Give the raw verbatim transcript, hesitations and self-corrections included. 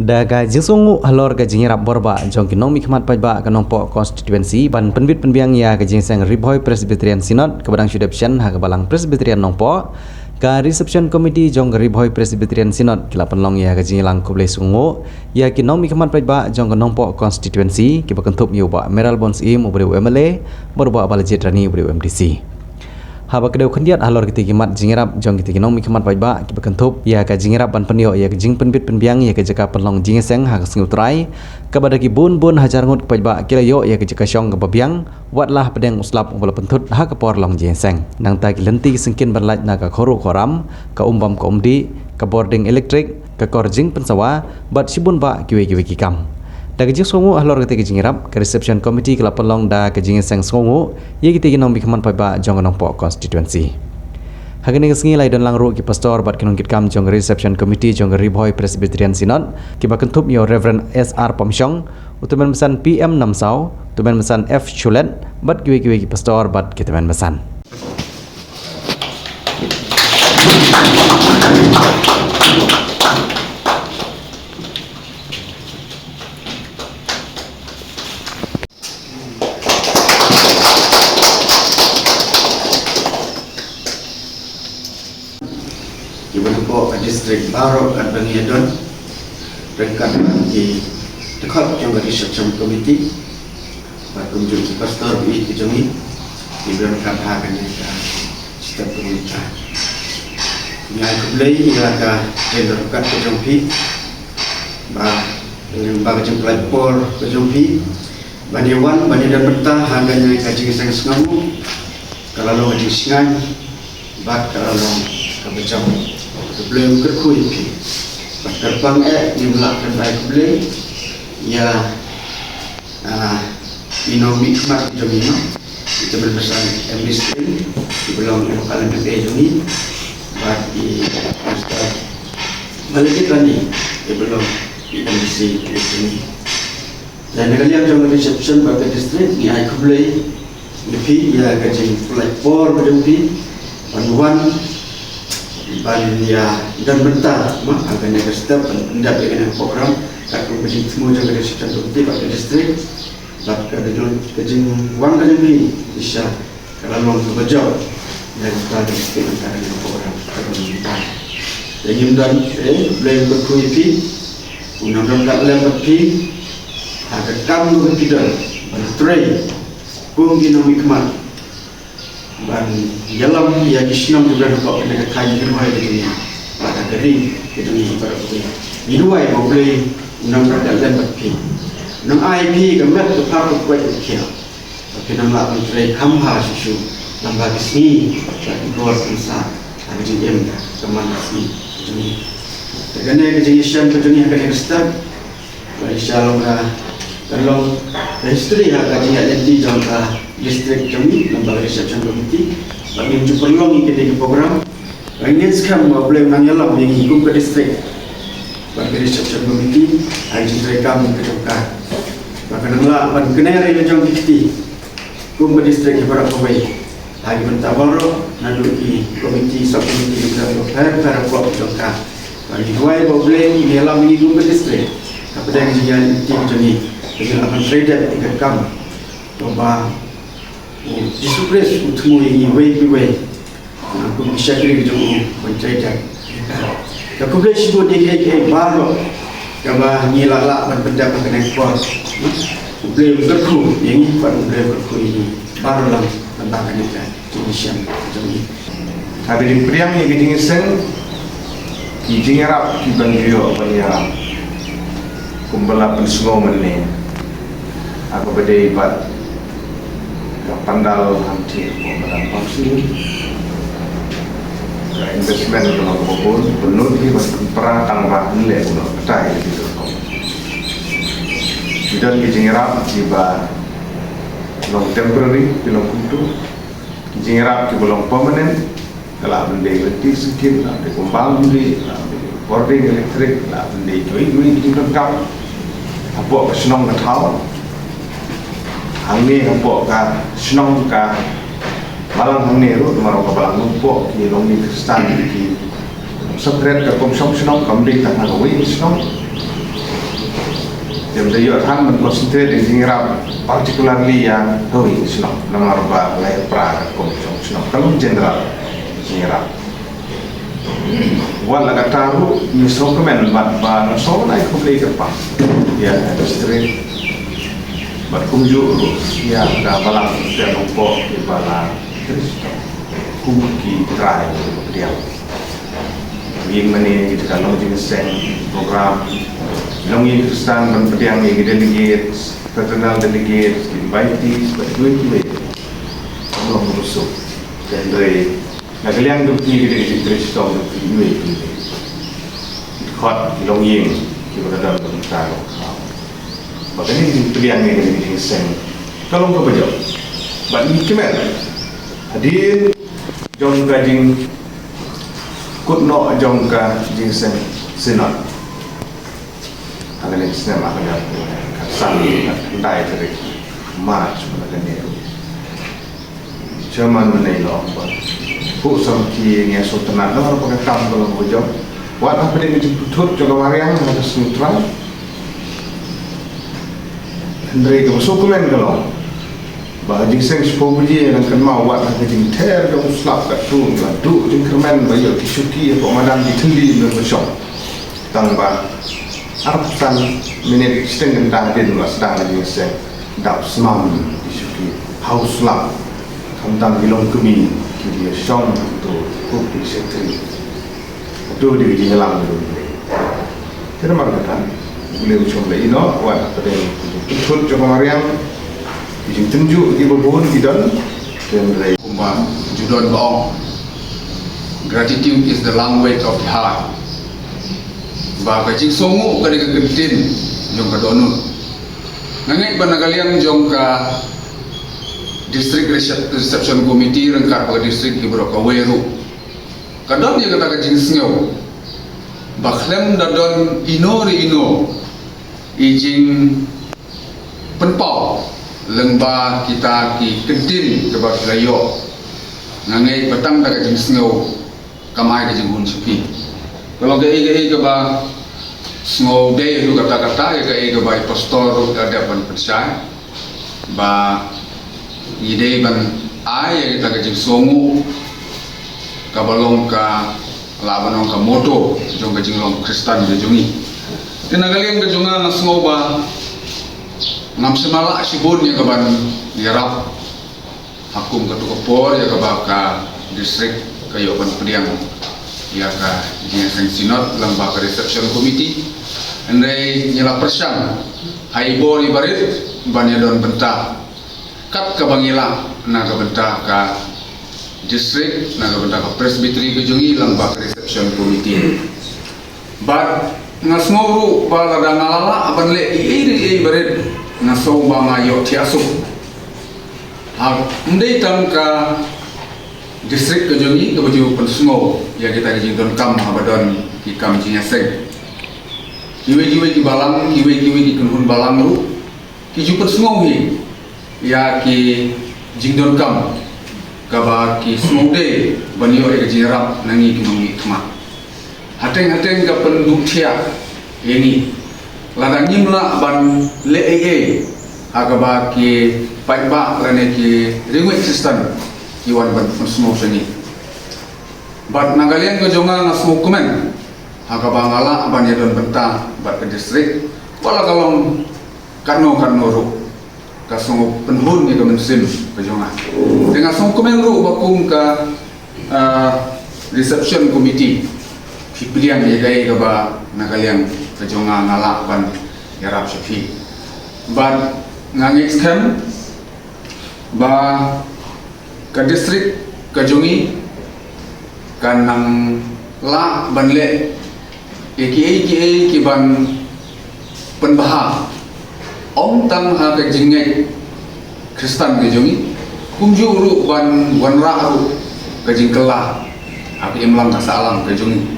Da ka jingsngewnguh halor ka jingïarap borbah jong ki nongmihkhmat paidbah ka Nongpoh Constituency ban pynbit pynbiang ïa ka jingïaseng Ri Bhoi Presbyterian Synod kaba dang shu dep shen ha ka Balang Presbyterian Nongpoh, ka Reception Committee jong ka Ri Bhoi Presbyterian Synod ki la pynlong ïa ka jingïalang khublei sngewnguh ïa ki nongmihkhmat paidbah jong ka Nongpoh Constituency kiba kynthup ïa u Bah Mayral Bornsyiem uba dei u M L A bad u Bah Balajied Rani uba dei u M D C. Haba kdew khyndiat halor kitei ki mat jingïarap jong kitei ki nongmihkhmat paidbah kiba kynthup ïa ka jingïarap ban pynïoh ïa ka jingpynbit pynbiang ïa ka jaka pynlong jingïaseng ha ka Sngi U Trai, kaba da ki bun bun hajar ngut ki paidbah ki la ïoh ïa ka jaka shong kaba biang, wat la hapdeng u slap uba la pynthut ha ka por long jingïaseng. Nangta ki lynti ki syngkien ban lait na ka khorruh khorram, ka um bam ka um dih, ka bording elektrik, ka kor jingpynsawa bad shibun bah kiwei kiwei ki kam. Da ka jingsngewnguh halor katei ka jingïarap, ka Reception Committee ka la pynlong da ka jingïaseng sngewnguh ïa kitei ki nongmihkhmat paidbah jong ka Nongpoh Constituency. Ha kane ka sngi la ïadon lang ruh ki pastor bad ki nongkitkam jong ka Reception Committee jong ka Ri Bhoi Presbyterian Synod kiba kynthup ïa u Reverend S R Pamshong, u tymmen basan P M Namsaw, u tymmen basan F Shulet bad kiwei kiwei ki pastor bad ki tymmen basan. Kiba hapoh ka district baroh katba ngi ïadon ryngkat bad ki dkhot jong ka Reception Committee bad kumjuh ki pastor baieit ki jong ngi kiba don ryngkat ha kane ka step ka mynta. Ngi ai khublei ïa ka jingdon ryngkat ka jong phi ba, ba ka jingpynlait por ka jong phi ban ïa wan ban ïa don bynta ha kane ka jingïaseng sngewnguh. Ka la long ka jingshngaiñ bad ka la long kaba jam. Ka Blei un kyrkhu ïa phi. Bad kyrpang eh ngim lah ban ai khublei ïa, ah, i nongmihkhmat jong ngi, i tymmen basan M D C, iba long i local M L A jong ngi, bad i Mister Malagit Rani, iba long i M D C jong ngi. Te na ka liang jong ka Reception bad ka district ngi ai khublei ïa phi ïa ka jingpynlait por ka jong phi ban wan ban ïa don bynta ma ha kane ka step ban pyndep ïa kane ka program. Katkum ka jingthmu jong ka Reception Committee bad ka district bad ka jong, ka jingwan ka jong phi shisha ka la long kaba jop ïa kata ka district, ïa kane ka program ka jong phi. Te ngim don, eh, Blei un kyrkhu ïa phi. Un nang don ryngkat lem bad phi ha ka kam kaba phi don ban trei kum ki nongmihkhmat ban ïalam ïa ki shnong kiba don hapoh kane ka thaiñ Ri Bhoi ka jong ngi bad ha ka ri ka jong ngi baroh kawei. Ngi duwai ba U Blei un nang ryngkat lem bad phi, un nang ai phi ka met ka phad ka koit ka khiah. Ba phin nang lah ban trei kham bha shuh shuh lyngba ki sngi bad ki por pynshai ha ka jingim ka man ka sngi ka jong ngi. Te kane ka jingïashem ka jong ngi ha kane ka step ba i sha long ka, ka long ka history ha ka jingïaid lynti jong ka district jong ngi lyngba ka Reception Committee. Ba ngin ju pynlong ïa kine ki program. Ba ngin skhem ba U Blei un nang ïalam ïa ngi kum ka district bad ka Reception Committee ha ka jingtrei kam ka jong ka. Ba kan nang lah ban kner ïa la jong ki kti kum ka district ïa baroh kawei ha ki bynta baroh, naduh ki komiti, sub komiti, ki bynta baroh pher pher hapoh ka jong ka. Ba ngi duwai ba U Blei un ïalam ïa ngi kum ka district hapdeng ka jingïaid lynti ka jong ngi, ba ngin lah ban trei dep ïa ka kam kaba U Jisu Khrist u thmu ïa ngi iwei pa iwei, ah, kum ki shakri jong u ban trei dep. Ka khublei shibun ïa kiei kiei baroh kaba ngi la lah ban pyndep ha kane ka por. U Blei un kyrkhu ïa ngi bad U Blei un kyrkhu ïa ngi baroh lang lyngba kane ka jingïashem jong ngi. Ha ka jingpdiang ïa ka jingïaseng, ki jingïarap kiban ïoh ban ïarap kumba la pynsngew mynne, ha kaba dei bad ka pandal hangtei hapoh Madan Council, ka investment ka long kaba bun, pynlut hi ban pynpra tang ba hynleh u nongbatai ki don ki jingïarap kiba long temporary, ki long kumto. Ki jingïarap kiba long permanent, ka lah ban dei lynti syngkien, lah ban dei kumba lynti, lah ban dei bording elektrik, lah ban dei kiwei kiwei ki jingdonkam hapoh ka shnong ka thaw. Hangne hapoh ka shnong ka balang hangne ruh, namar ka balang Nongpoh ki long ki Khristan, ki separate ka kum shong shnong, kam dei tang ha kawei ka shnong. Jong da ïoh than ban concentrate ïa ka jingïarap, particularly ïa ka wi shnong namar ba lai pra ka kum shnong shnong ka long general jingïarap. Wat la kata ruh ngi sngewkmen bad ba ngi sngewbha ai khublei kyrpang ïa ka district bad kumjuh ruh ïa ka balang Trai Nongpoh ïa ba la Khrist kum ki trai pdiang. Ïing mane ki jaka long jingïaseng program long ïing Khristan ban pdiang ïa ki delegates, fraternal delegates, ki invitees bad kiwei kiwei. Long ruh suk. Hynrei na ka liang jong ki ki dei ki jingtrei shitom jong ki iwei ki iwei. Ki khot ki long ïing kiba ka don bynta long khaw. Ba kane ka jingpdiang ïa kane ka jingseng ka long kaba jop. Bad ngi kmen hadien jong ka jingkut noh jong ka jingseng Synod ha kane ka snem ar hajar khatsan, khyndai tarik March, mynta kane ruh Chairman mynne i la ong ba, phuh samrkhie ngi sngewtynnat namar ba ka kam ka long kaba jop. Wat hapdeng ka jingpynthut jong ka mariang ha ka sngi U Trai. Hynrei kaba sngewkmen ka long ba ka jingseng shiphew baje nang kynmaw wat ha ka jingther jong u slap katto la duh jingkyrmen ba ïoh ki shuki hapoh madan ki thylli ym don ba shong. Tang ba arphew san minit shiteng kynta hadien ba la sdang ka jingseng, dap smam ki shuki ha u slap. Khamtam ki longkmie ki ïa shong to kup ki shetri. To dei ka jingïalam ka dei. Te namar kata U Blei u shong la ïehnoh wat hapdeng ki jingpynthut jong ka mariang, ki jingtynjuh kiba bun ki don. Te hynrei kumba ju don ba ong, gratitude is the language of the heart. Ba ka jingsngewnguh ka dei ka kyntien jong ka dohnud. Nga ngeit ba na ka liang jong ka District Recep-, Reception Committee ryngkat bad ka district kiba baroh kawei ruh ka don ïa kata ka jingsngew ba khlem da don ino re ino i jingpynpaw lyngba kita ki kyntien kiba ki la ïoh. Nga ngeit ba tang da ka jingsngew kam ai ka jinghun sha phi. Ka long kaei kaei kaba sngewdei ruh katta katta ïa kaei kaba i pastor ruh i la dep ban pynshai ba ngi dei ban ai ïa kita ka jingsngewnguh kaba long ka, lah ban ong, ka motto jong ka jinglong Khristan ka jong ngi. Te na ka liang ka jong nga nga sngew ba ngam shym la lah shibun ïa ka ban ïarap ha kum katto ka por ïa kaba ka district ka ïoh ban pdiang ïa ka jingïaseng Synod lyngba ka Reception Committee. Hynrei ngi la pyrshang ha i bor i barit ban ïadon bynta kat kaba ngi lah na ka bynta ka district, na ka bynta ka Presbytery ka jong ngi lyngba ka Reception Committee. Bad nga sngew ruh ba lada nga la lah ban leh ei ei ei barit, nga sngew ba nga ïoh thiah suk. Ha, ym dei tang ka district ka jong ngi kaba ju pynsngew ïa kita ki jingdonkam haba don ki kam jingïaseng. Kiwei kiwei ki balang, kiwei kiwei ki kynhun balang ruh ki ju pynsngew hi ïa ki jingdonkam kaba ki sngewdei ban ïoh ïa ka jingïarap na ngi ki nongmihkhmat. Hateng hateng ka pynduh thiah ïa ngi lada ngim lah ban leh ei ei ha kaba ki paidbah lane ki riewngeit Khristan ki wan ban pynsngew sha ngi. Bad na ka liang ka jong nga nga sngewkmen ha kaba nga lah ban ïadon bynta bad ka district, wat la ka long katno katno ruh, ka sngewpynhun ïa ka mynsiem ka jong nga. Te nga sngewkmen ruh ba kum ka, ah, Reception Committee phi pdiang ïa kaei kaba na ka liang ka jong nga nga lah ban ïarap sha phi. Bad nga ngeit skhem ba ka district ka jong ngi kan nang lah ban leh ïa kiei kiei ki ban pynbha, ym tang ha ka jingngeit Khristan ka jong ngi, kumjuh ruh ban wanrah ruh ka jingkylla ha ka imlang ka sahlang ka jong ngi.